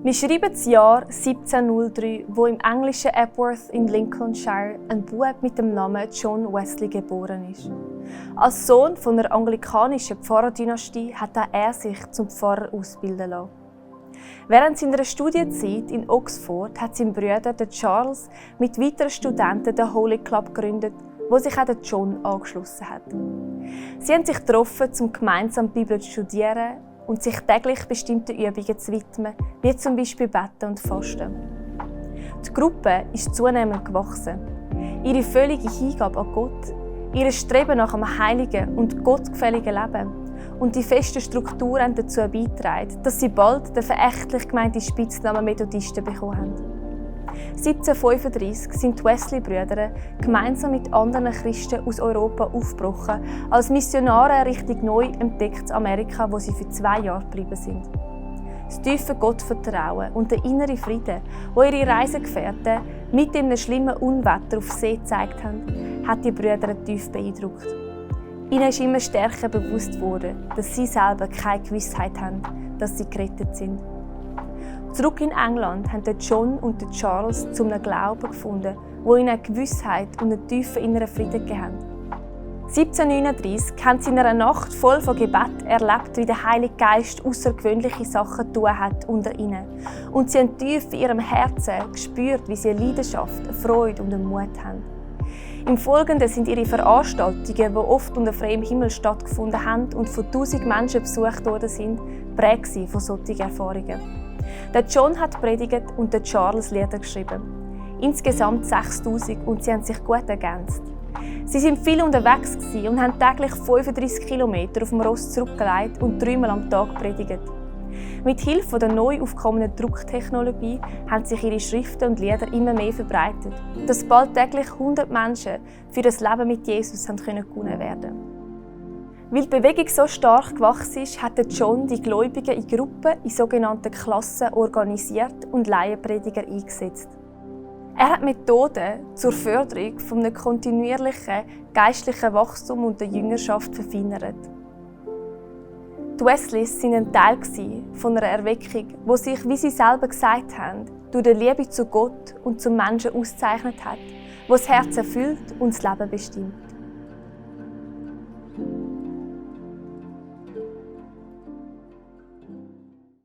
Wir schreiben das Jahr 1703, wo im englischen Epworth in Lincolnshire ein Bub mit dem Namen John Wesley geboren ist. Als Sohn von einer anglikanischen Pfarrerdynastie hat auch er sich zum Pfarrer ausbilden lassen. Während seiner Studienzeit in Oxford hat sein Bruder Charles mit weiteren Studenten den Holy Club gegründet, wo sich auch John angeschlossen hat. Sie haben sich getroffen, um gemeinsam die Bibel zu studieren und sich täglich bestimmten Übungen zu widmen, wie zum Beispiel Beten und Fasten. Die Gruppe ist zunehmend gewachsen. Ihre völlige Hingabe an Gott, ihr Streben nach einem heiligen und gottgefälligen Leben und die festen Strukturen haben dazu beigetragen, dass sie bald den verächtlich gemeinten Spitznamen Methodisten bekommen haben. 1735 sind die Wesley-Brüder gemeinsam mit anderen Christen aus Europa aufgebrochen, als Missionare Richtung neu entdecktes Amerika, wo sie für 2 Jahre geblieben sind. Das tiefe Gottvertrauen und der innere Frieden, wo ihre Reisegefährten mit einem schlimmen Unwetter auf See gezeigt haben, hat die Brüder tief beeindruckt. Ihnen ist immer stärker bewusst geworden, dass sie selber keine Gewissheit haben, dass sie gerettet sind. Zurück in England haben John und Charles zu einem Glauben gefunden, wo ihnen eine Gewissheit und einen tiefen inneren Frieden gegeben hat. 1739 haben sie in einer Nacht voll von Gebet erlebt, wie der Heilige Geist außergewöhnliche Sachen getan hat unter ihnen. Und sie haben tief in ihrem Herzen gespürt, wie sie eine Leidenschaft, eine Freude und einen Mut haben. Im Folgenden sind ihre Veranstaltungen, die oft unter freiem Himmel stattgefunden haben und von 1000 Menschen besucht worden sind, prägt von solchen Erfahrungen. Der John hat predigt und der Charles Lieder geschrieben. Insgesamt 6000 und sie haben sich gut ergänzt. Sie sind viel unterwegs und haben täglich 35 Kilometer auf dem Ross zurückgelegt und 3-mal am Tag predigt. Mit Hilfe der neu aufkommenden Drucktechnologie haben sich ihre Schriften und Lieder immer mehr verbreitet, dass bald täglich 100 Menschen für das Leben mit Jesus gewonnen werden. Weil die Bewegung so stark gewachsen ist, hat John die Gläubigen in Gruppen in sogenannten Klassen organisiert und Laienprediger eingesetzt. Er hat Methoden zur Förderung von einem kontinuierlichen geistlichen Wachstum und der Jüngerschaft verfeinert. Die Wesleys waren ein Teil von einer Erweckung, die sich, wie sie selber gesagt haben, durch die Liebe zu Gott und zum Menschen ausgezeichnet hat, die das Herz erfüllt und das Leben bestimmt.